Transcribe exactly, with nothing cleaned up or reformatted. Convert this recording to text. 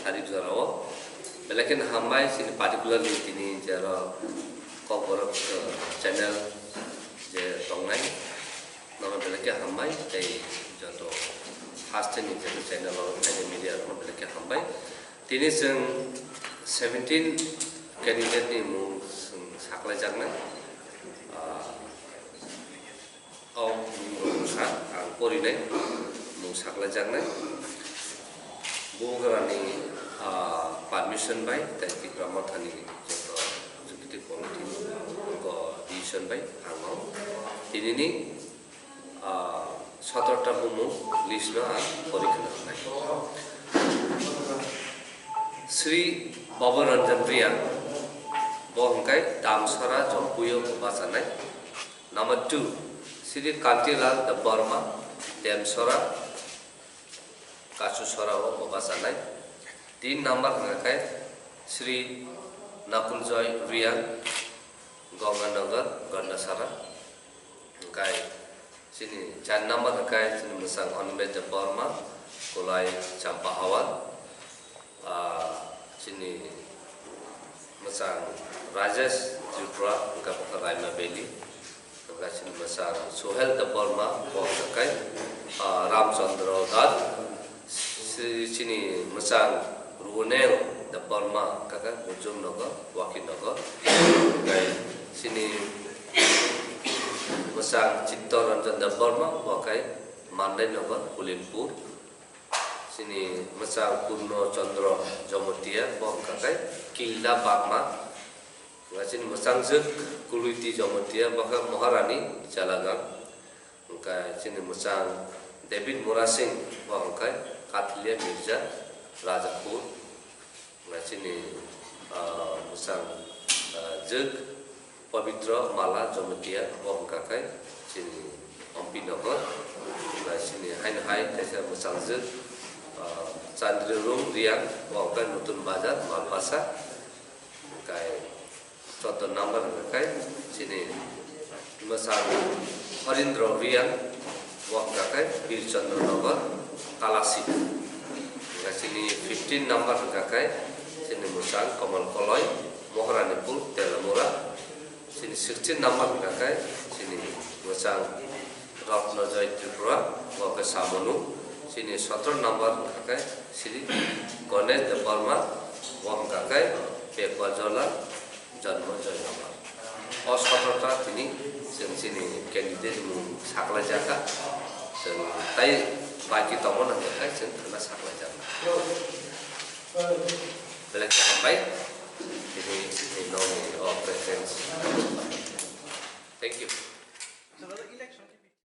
Tarik jorao belai kheno hambai, chini particularly tini jero Kokborok, uh, channel je tongnai, nono belai khe hambai, tei joto hasteni joto channel o tei media rokno belai khe hambai. Tini chwng seventeen candidate ni mung chwng saklaijaknai. Ah, o mung rok wngkha ang porinai, mung saklaijaknai. Bubagrani, ah, permission bai tei Tipra Mothani joto executive committee ni decision bai ang o tinini ah, sotorta bumung list no ang pori khna rwnai. Sri Baba Ranjan Reang, bo hwnkhe Damsora Jompuio bo bachanai. Number two, Sri Kantilal Debbarma, Demsora, Kasusora o bo bachanai. Tin number hwnkhe Sri Nakuljoy Reang, Ganganagar, Gandasara. Hwnkhe chini char number hwnkhe chini mwchang Animesh Debbarma, Kolai Champahawar, ah, chini mwchang Rajesh Tripura, hwnkhe bokha Raima Valley, hwnkhe chini mwchang Sohel Debbarma, bo hwnkhe, ah, Ramchandra Ghat, si-, chini mwchang Runel Debbarma, kaka Bujum Nagar, Wakil Nagar. Hwnkhe chini mwchang Chitta Ranjan Debbarma, bo khe Mandai Nagar, Kulimpur. Chini mwchang Purno Chandra Jamatia, bo wngkha khe Kilda Bagma. Hwnkhe chini mwchang jwk Kuluiti Jamatia, bo khe Maharani Jalagang. Hwnkhe chini mwchang David Murasing, bo hwnkhe Kathilia Mirza, Rajapur. Hwnkhe chini, ah, mwchang, ah, jwk Pabitra Mala Jamatia, bo hwnkha khe chini Ompi Nagar. Hwnkhe chini haino hai kaisa mwchang jwk, ah, Chandri Rung Riang, bo hwnkha khe Nutun Bazar, Malpasa. Hwnkhe Chwddo number hwnkha khe chini mwchang Harindra Reang, bo hwnkha khe Birchandra Nagar, Kalasi. Hwnkha chini fifteen number hwnkha khe chini mwchang Kamal Koloi, Moharanipur, Telamura. Chini sixteen number hwnkha khe chini mwchang Ratna Joy Tripura, bo khe Samonu. Chini sotoro number hwnkha khe Sri Ganesh Debbarma, bo hwnkha khe Pekwa Jola, Janma Joy Debbarma. O sotoro ta tini chwng chini candidate mung saklai jakha. Chwng tai baki tongma nang khe chwng khwna saklai jakha. Belai khe hambai. Tini, tini nokni o presence.